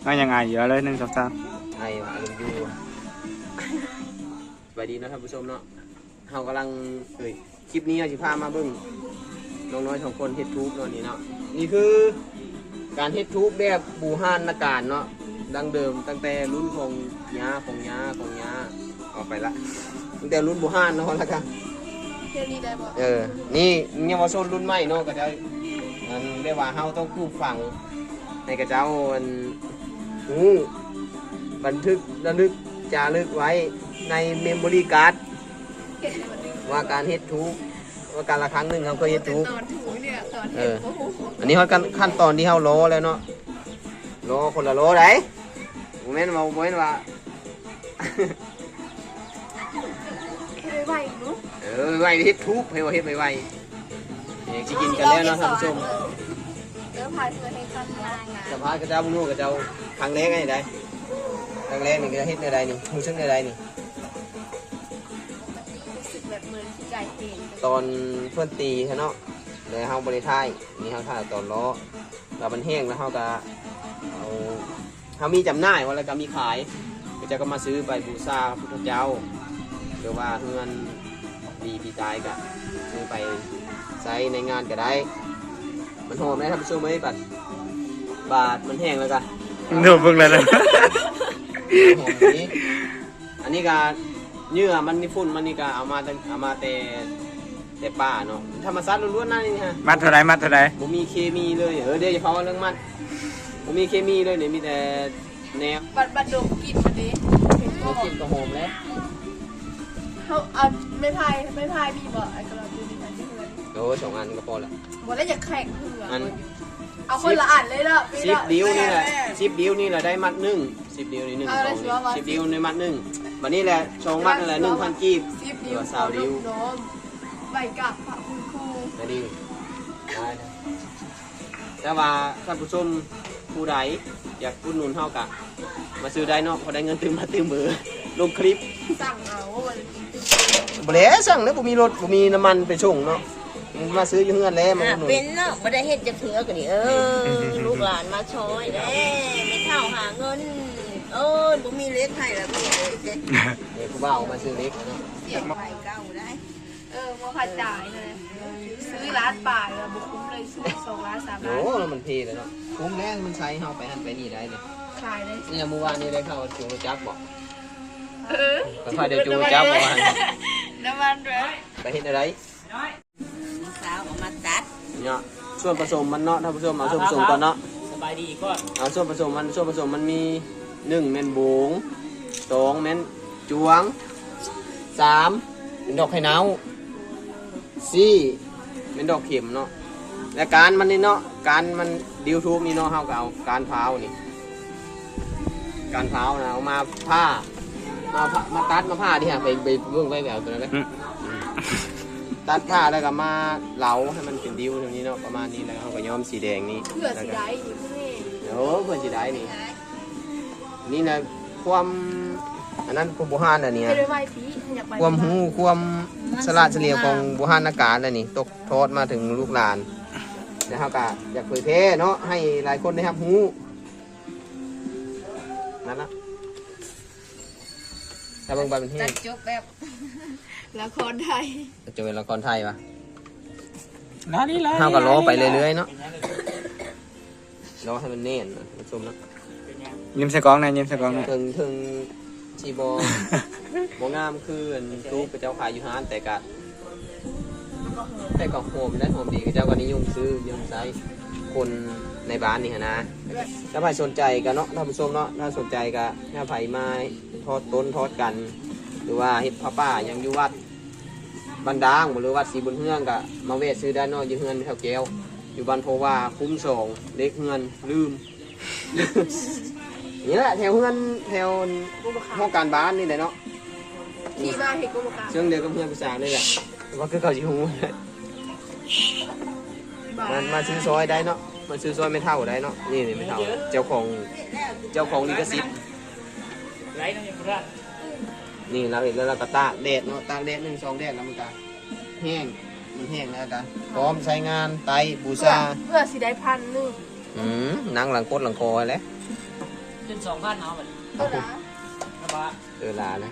ນ້ອງຍັງອາຍຢູ່ເລີຍ ໜຶ່ງ ສອງ ສາມ ອາຍວ່າອາລົມຢູ່. ສະບາຍດີເນາະທ່ານຜູ້ຊົມເນາະ, ເຮົາກຳລັງ ເອີຍ ຄລິບນີ້ເຮົາຊິພາມາເບິ່ງນ້ອງນ້ອຍສອງຄົນເຮັດທູບເນາະ. ນີ້ເນາະ ນີ້ຄືການເຮັດທູບແບບບູຮານນະການເນາະ, ດັ້ງເດີມຕັ້ງແຕ່ລຸ້ນຂອງຍ່າ ຂອງຍ່າ ຂອງຍ່າ ອອກໄປລະ ຕັ້ງແຕ່ລຸ້ນບູຮານເນາະ ແລ້ວກະ ເຮັດນີ້ໄດ້ບໍ່? ເອີ ນີ້ເຍົາວະຊົນລຸ້ນໃໝ່ເນາະ ກະຈະ ອັນ ແບບວ່າເຮົາຕ້ອງປູກຝັງໃຫ້ເຂົາເຈົ້າ ອັນ ຮູ້ ບັນທຶກລະລຶກຈາລຶກໄວ້ໃນເມມໂມຣີກາດ ວ່າການເຮັດທູບ ວ່າການລະຄັ້ງໜຶ່ງເຮົາເຄີຍເຮັດທູບ. ຕອນຖືກນີ້ແຫຼະ ຕອນເຮັດ ເອີ ບໍ່ຮູ້ ອັນນີ້ຮອດຂັ້ນ ຂັ້ນຕອນທີ່ເຮົາລໍແລ້ວເນາະ, ລໍຄົນລະລໍໃດ໋ ບໍ່ແມ່ນວ່າ ບໍ່ແມ່ນວ່າ ເຮັດໄວໆ ເອີ ໄວໆ ເຮັດທູບ ໃຫ້ວ່າເຮັດໄວໆ. ນີ້ຊິກິນກັນແລ້ວເນາະທ່ານຜູ້ຊົມ. ເອີ ພາເພື່ອນເຮັດກັນນານະ ສຳພາດເຂົາເຈົ້າ ບໍ່ຮູ້ເຂົາເຈົ້າຄັ້ງແລກໃດ໋ ຄັ້ງແລກນີ້ກະເຮັດແນວໃດນີ້ ຮູ້ສຶກແນວໃດນີ້? ຮູ້ສຶກແບບເໝືອນຊິໃຈເປັນ ຕອນເພິ່ນຕີຫັ້ນເນາະ ແຕ່ເຮົາບໍ່ໄດ້ຖ່າຍ, ນີ້ເຮົາຖ່າຍຕອນລໍ້ ແລ້ວມັນແຫ້ງແລ້ວເຮົາກະເອົາ ເຮົາມີຈຳໜ່າຍວ່າ ແລ້ວກະມີຂາຍ ເຂົາເຈົ້າກະມາຊື້ໄປບູຊາພະພຸດທະເຈົ້າ ຫຼືວ່າເຮືອນດີປີຕາຍກະຊື້ໄປໃຊ້ໃນງານກະໄດ້. ມັນຫອມເດ້ທ່ານຜູ້ຊົມເອີຍ, ບາດ ບາດມັນແຫ້ງແລ້ວກະ ໂນ ເບິ່ງແລ້ວນະ ຫອມດີ. ອັນນີ້ກະເຫຍື່ອມັນນີ້ ຝຸ່ນມັນນີ້ກະເອົາມາແຕ່ ເອົາມາແຕ່ ແຕ່ປ່າເນາະ ທຳມະຊາດລ້ວນໆ ນັ້ນນີ້ຮະ. ມັດເທົ່າໃດ? ມັດເທົ່າໃດ? ບໍ່ມີເຄມີເລີຍ. ເອີ ດຽວຢ່າເວົ້າເລື່ອງມັດ ບໍ່ມີເຄມີເລີຍນີ້ ມີແຕ່ແນວ ບັດ ບັດດົມກິ່ນມັນເດ້ ໂອ້ ກິ່ນກະຫອມແລ້ວ. ເຮົາເອົາໄມ້ໄຜ່ ໄມ້ໄຜ່ມີບໍ່? ໄອ້ກະລອດຢູ່ໃນເຮືອນ ໂອ້ ສອງອັນກະພໍລະ. ບໍ່ໄດ້ຢາກແຂ່ງເຮືອ ອັນ ເອົາຄົນລະອັນເລີຍເນາະ. ສິບນິ້ວນີ້ແຫຼະ ສິບນິ້ວນີ້ລະໄດ້ມັດໜຶ່ງ ສິບນິ້ວນີ້ ໜຶ່ງ ສອງ ສິບນິ້ວນີ້ມັດໜຶ່ງ. ບາດນີ້ແຫຼະ ສອງມັດນັ້ນແຫຼະ ໜຶ່ງພັນກີບ ສິບນິ້ວ ຊາວນິ້ວ ໄຫວ້ກາບພະຄຸນຄູ ອັນນີ້ ແຕ່ວ່າທ່ານຜູ້ຊົມຜູ້ໃດຢາກອຸດໜູນເຮົາກະມາຊື້ໄດ້ເນາະ ເພາະໄດ້ເງິນຕື່ມມາຕື່ມເບີ ລົງຄລິບ ສັ່ງເອົາ. ບໍ່ໄດ້ສັ່ງເດີ ບໍ່ມີລົດ ບໍ່ມີນ້ຳມັນໄປສົ່ງເນາະ. ມາຊື້ຢູ່ເຮືອນແຫຼະ ມາອຸດໜູນ ເປັນເນາະ ບໍ່ໄດ້ເຮັດຈັກເທື່ອກະນີ້. ເອີ ລູກຫຼານມາຊ່ອຍແດ່ ແມ່ເຖົ້າຫາເງິນ. ເອີ ບໍ່ມີເຫຼັກໃຫ້ລະ ບໍ່ມີເຫຼັກເດ້. ເອີ ຜູ້ບ່າວມາຊື້ເຫຼັກເນາະ ເສຍໄປເກົ່າໄດ໋. ເອີ ບໍ່ຄ່ອຍຈ່າຍເລີຍ ຊື້ລ້ານປາຍລະບໍ່ຄຸ້ມເລີຍ ຊື້ສອງລ້ານ ສາມລ້ານ. ໂອ້ ມັນເພແລ້ວເນາະ ຄຸ້ມແລ້ວ ມັນໃຊ້ເຮົາໄປຫັ້ນໄປນີ້ໄດ້ເລີຍ ຂາຍໄດ້. ນີ້ມື້ວານນີ້ໄດ້ເຂົ້າຈູລົດຈັກບໍ່? ເອີ ຂ້ອຍໄດ້ຈູລົດຈັກບໍ່? ນ້ຳມັນເດີ ໄປເຮັດແນວໃດ? ສາວເອົາມາຕັດ ເນາະ ສ່ວນປະສົມມັນເນາະ ທ່ານຜູ້ຊົມ ເອົາສ່ວນປະສົມກ່ອນເນາະ. ສະບາຍດີກ່ອນ ເອົາສ່ວນປະສົມມັນ ສ່ວນປະສົມມັນມີ ໜຶ່ງ ແມ່ນໂບງ ສອງ ແມ່ນຈວງ ສາມ ແມ່ນດອກໄຂ່ເນົ່າ ສີ່ ແມ່ນດອກເຂັມເນາະ. ແລະການມັນນີ້ເນາະ ການມັນ YouTube ນີ້ເນາະ ເຮົາກະເອົາການພ້າວນີ້ ການພ້າວນະ ເອົາມາຜ່າ ມາຜ່າ ມາຕັດມາຜ່ານີ້ຮະ ໄປ ໄປເບິ່ງໄປແບບນັ້ນເລີຍ. ຕັດຜ່າແລ້ວກະມາເຫຼົາໃຫ້ມັນເປັນດິ້ວແນວນີ້ເນາະ ປະມານນີ້. ແລ້ວເຮົາກະຍ້ອມສີແດງນີ້ ເພື່ອຊິໄດ້ນີ້ ໂອ້ ເພື່ອຊິໄດ້ນີ້. ນີ້ນະ ຄວາມ ອັນນັ້ນ ຄວາມບູຮານອັນນີ້ ຄວາມຮູ້ ຄວາມສະຫຼາດສະຫຼຽວຂອງບູຮານນະການອັນນີ້ ຕົກທອດມາເຖິງລູກຫຼານ ແລ້ວເຮົາກະຢາກເຜີຍແຜ່ເນາະ ໃຫ້ຫຼາຍຄົນໄດ້ຮັບຮູ້. ນັ້ນລະ ຖ້າເບິ່ງໄປມັນແຮງ ຕັດຈົບແບບລະຄອນໄທ ຈົບເປັນລະຄອນໄທວະ. ເຮົາກະລໍໄປເລື້ອຍໆເນາະ ລໍໃຫ້ມັນແໜ້ນນະ ທ່ານຜູ້ຊົມເນາະ. ຍິ້ມໃສ່ກ້ອງແດ່ ຍິ້ມໃສ່ກ້ອງແດ່. ເຖິງ ເຖິງຊິບໍ່ ບໍ່ງາມຄືອັນທູບເຂົາເຈົ້າຂາຍຢູ່ຮ້ານ ແຕ່ກະ ແຕ່ກະຫອມໄດ໋ ຫອມດີ ເຂົາເຈົ້າກະນິຍົມຊື້ ນິຍົມໃຊ້ ຄົນໃນບ້ານນີ້ຫັ້ນນະ. ຖ້າໃຜສົນໃຈກະເນາະ ທ່ານຜູ້ຊົມເນາະ ຖ້າສົນໃຈກະ ຖ້າໃຜມາທອດຕົ້ນທອດກັນ ຫຼືວ່າເຮັດຜ້າປ່າຫຍັງຢູ່ວັດບ້ານດ່າງ ຫຼືວັດສີບຸນເຮືອງ ກະມາແວະຊື້ໄດ້ເນາະ ຢູ່ເຮືອນແມ່ເຖົ້າແກ້ວ ຢູ່ບ້ານໂພວາ ຄຸ້ມສອງ ເລກເຮືອນລືມ ນີ້ແຫຼະ ແຖວເຮືອນ ແຖວຫ້ອງການບ້ານນີ້ແຫຼະເນາະ ທີ່ວ່າເຮັດກຳມະການ ເຊິ່ງດຽວກັບເຮືອນຜູ້ສາວນີ້ແຫຼະ ວ່າຄືເຂົາຊິຮູ້. ມາ ມາຊື້ຊ່ອຍໄດ້ເນາະ ມາຊື້ຊ່ອຍແມ່ເຖົ້າໄດ້ເນາະ. ນີ້ ນີ້ແມ່ເຖົ້າ ເຈົ້າຂອງ ເຈົ້າຂອງລິຂະສິດ. ນີ້ລາວເຮັດແລ້ວລາວກະຕາກແດດເນາະ ຕາກແດດໜຶ່ງສອງແດດ ແລ້ວມັນກະແຫ້ງ ມັນແຫ້ງແລ້ວກະພ້ອມໃຊ້ງານ ໄຕ້ ບູຊາ ເພື່ອ ເພື່ອຊິໄດ້ພັນໜຶ່ງ. ອືມ ນັ່ງຫຼັງກົດຫຼັງຄໍຫັ້ນແຫຼະ. ເປັນສອງພັນເອົາບັດນີ້ ໂດລາ ໂດລາ ເອີ ລານະ.